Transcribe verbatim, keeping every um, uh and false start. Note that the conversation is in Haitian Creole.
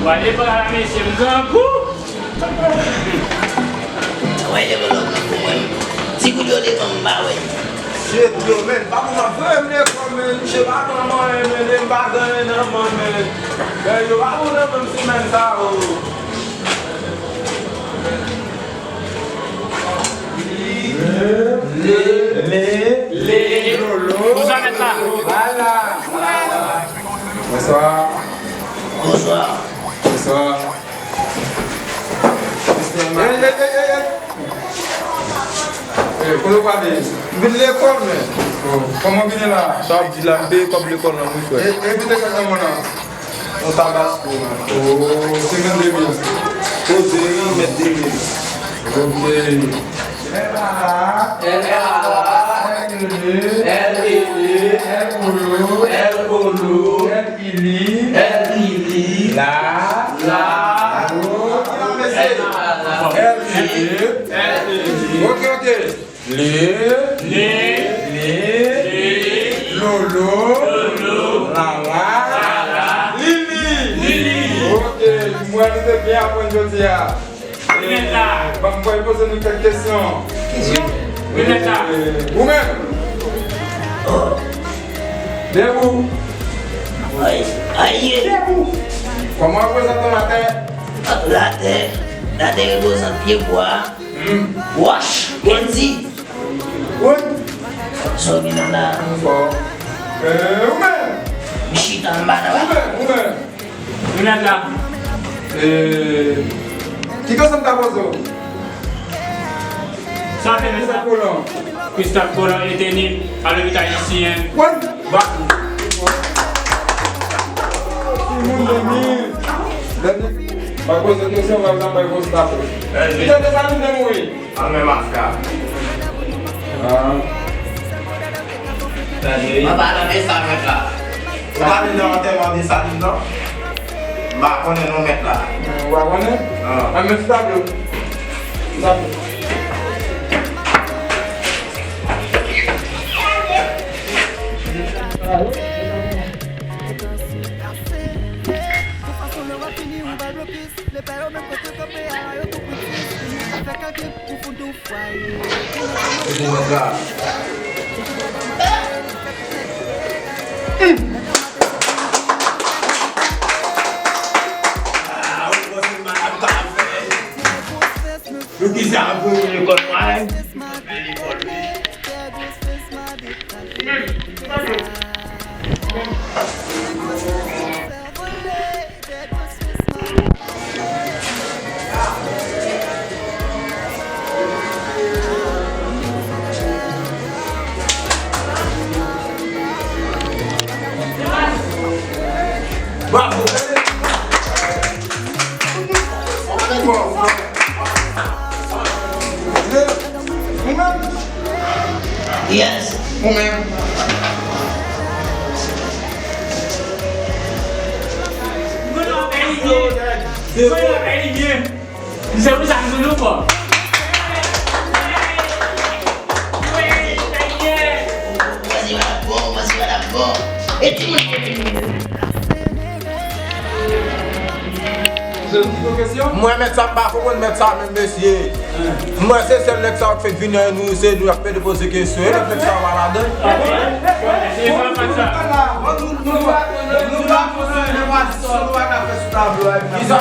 Pale pa la, mesye, m grangou. Wè, lè vòlò grangou, mwen. Ti kout yo devan m, m pa wè. Shit, yo, men, pa pou mwen, frè m, lekòl, men, misye pa pran mwen, men, men, m pa gen anyen nan men, men. Men, yo pa pou nan menm semèn sa, o. Le, le, le, lolo. Bonswa, mèt la. Vwala. Bonswa. Bonswa. Bonswa. Ey, ey, ey, ey, ey. Ey, kote w prale? M vin lekòl, men. O, kòman w vini la? Sa w ap di la, m peye kòb lekòl lan, wi, frè. E, e, kite kòb nan mwen lan. Yon Tabasco, man. O, senkannde mil. Poze, wi, mèt de mil. Ok. L A, L A, L E, L E, L O, L O, L I L I, L I L I, la, la, o, L E, L E, ok, ok. Le, le, le, le, lolo, lolo, lala, lala, lili, lili. Ok, m wè nou te byen aprann jodi a. Wi, mèt la. Ban m pral poze nou kèk kesyon. Kesyon? Wi, mèt la. Ou menm? Debout. Ay, ay. Debout. Kòman reprezante latè? Latè, latè reprezante pyebwa, wòch, kenzi. Wi. Sa w gen la? Anfò. Ou menm? M chita anba la. Ou menm, ou menm? Ou nèt la? Ki kesyon m ta poze w? Sa te Christophe Colomb. Christophe Colomb était né à l'hôpital ici, hein. Bakou. Timoun de mil. Dènye. Pa poze kesyon, pa poze kesyon. Peter Dessalines te mouri. An men maska. Ah. Mwen pa nan Desalin la. Ou pa vin nan antèman Desalin non? M pa konnen non mèt la. Ou pa konnen? Non. An men ti tablo. Ti tablo. Lepa yo menm kote kanpe a, yo tou piti. Fè kake pou fout yon fwaye. Poukisa pou lekòl mwen? Bravo! Ou menm? Yes. Ou menm? Mwen ap fè limyè. Mwen ap fè limyè. Se pou sa m di nou fò. Mwen ap fè limyè. Mwen se madam bon, mwen se madam bon. E timoun ki vini. Mwen mèt sa, m pa konprann mèt sa menm, mesye. Mwen se sèl nèg sa yo k fèk vini ak nou, se nou y ap pede poze kesyon. E lòt nèg sa yo pa ladan. Kisa?